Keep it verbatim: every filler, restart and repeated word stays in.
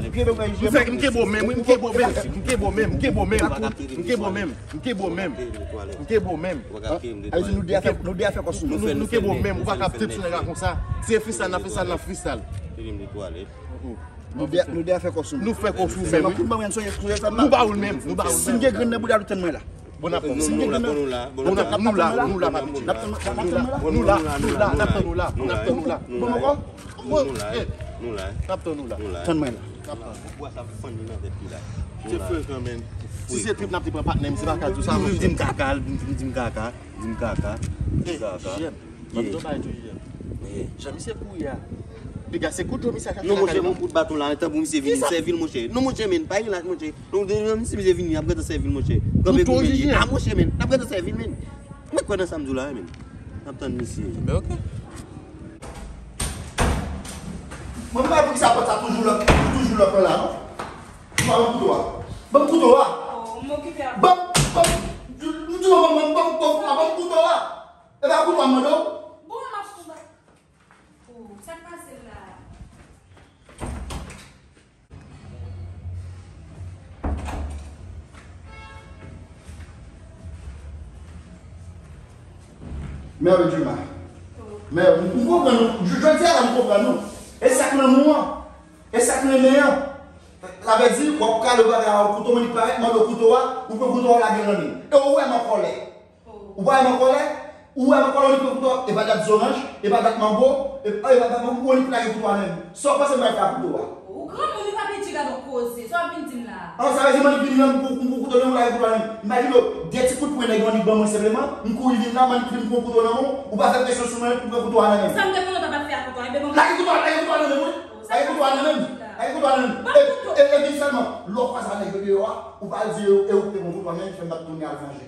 Ou fè m kenbe w menm, wi, m kenbe w menm, m kenbe w menm, m kenbe w menm, m kenbe w menm, m kenbe w menm, m kenbe w menm. Ou pa ka kenbe m de twalèt. Ou pa ka kenbe m de twalèt. Ayiti, nou de a fè, nou de a fè kò sou nou. Nou, nou kenbe w menm, ou pa ka ap trip sou nèg la konsa. Se freestyle, n ap freestyle, n ap freestyle. Kenbe m de twalèt. Nou de, nou de a fè kò sou nou. Nou fè kò sou nou menm, wi. Sèlman pou n ban mwen sonje, sonje sa m. Nou ba ou l menm, nou ba ou l menm. Si m gen grenn nan bouda, nou tann mwen la. Bon, n ap tann nou la, bon, nou la, bon, nou la, bon, n ap tann nou la, bon, n ap tann nou la, bon, n ap tann nou la, bon, n ap tann nou la, n ap tann nou la, n ap tann nou la. Bon, ankò? Nou la, eh, nou la, eh. N ap tann nou la. Nou la, eh. Tann mwen la. N ap tann. Ou wè sa fann li nan tèt li la. Se frekan, menm. Si se trip n ap te pran patnè m, se pa ka di w sa, monchè. Di m kaka, di m kaka, di m kaka, di m kaka. Ban m di w bagay tou, Jijèn. Jan misye kouri a. Piga, se kouto misye a chache lakay la. Non, monchè, yon kout baton la, tanpou misye vini sèvi l, monchè. Non, monchè, men, pa rilaks, monchè. Non, depi misye vini, ap gentan sèvi l, monchè. Kanpe pou men. A, monchè, men, ap gentan sèvi l, men. Mwen kwè nan sa m di w la, men. N ap tann misye. Ben, ok. Mwen pa wè poukisa pòt sa toujou lòk, toujou lòk la, non? Ban m kouto a. Ban m kouto a. Oh, m okipe avè w. Ban m, ban m, m di w ban m, ban m, ban m, ban m kouto a. E pa kouto a m mande w? Bon, m ap konba. Oh, sa k pase la? Mève Juma. Mève, m konprann ou. J-, jodi a la, m konprann ou. E sa k lanmou an? E sa k renmen an? Sa vle di, w ap kale bagay a, kouto Monik parèt, mande w kouto a, ou pran kouto a, w lage l nan men l. E ou wè m an kòlè. Ou pa wè m an kòlè? Ou wè m an kòlè, ou li pran kouto a, e pa dat zoranj, e pa dat mango, e, e pa dat mango, ou li lage kouto a nan men m. Sa w panse m pral fè ak kouto a? Ou granmoun, ou pa piti, gade w koze, sa w ap vin di m la? An, sa vle di, Monik vini la, m pran, m pran kouto nan men l, ou lage kouto a nan men m. M pa di w, de ti kout pwen nèg Monik ban mwen senpleman, m kouri vin la, Monik vin pran kouto nan men w, ou pa fè presyon sou mwen pou pran kouto a nan men m. Sa m te konnen w t ap fè ak kouto a, enben bon. Lage kouto a, lage kouto a nan men m, wi. Lage kouto a nan men m. Lage kouto a nan men m. E, e, e vin sèlman, lè w kwaze ak nèg yo deyò a, ou pa di e, e ou k te pran kouto a nan men m ki fè m pa t tounen al vanje.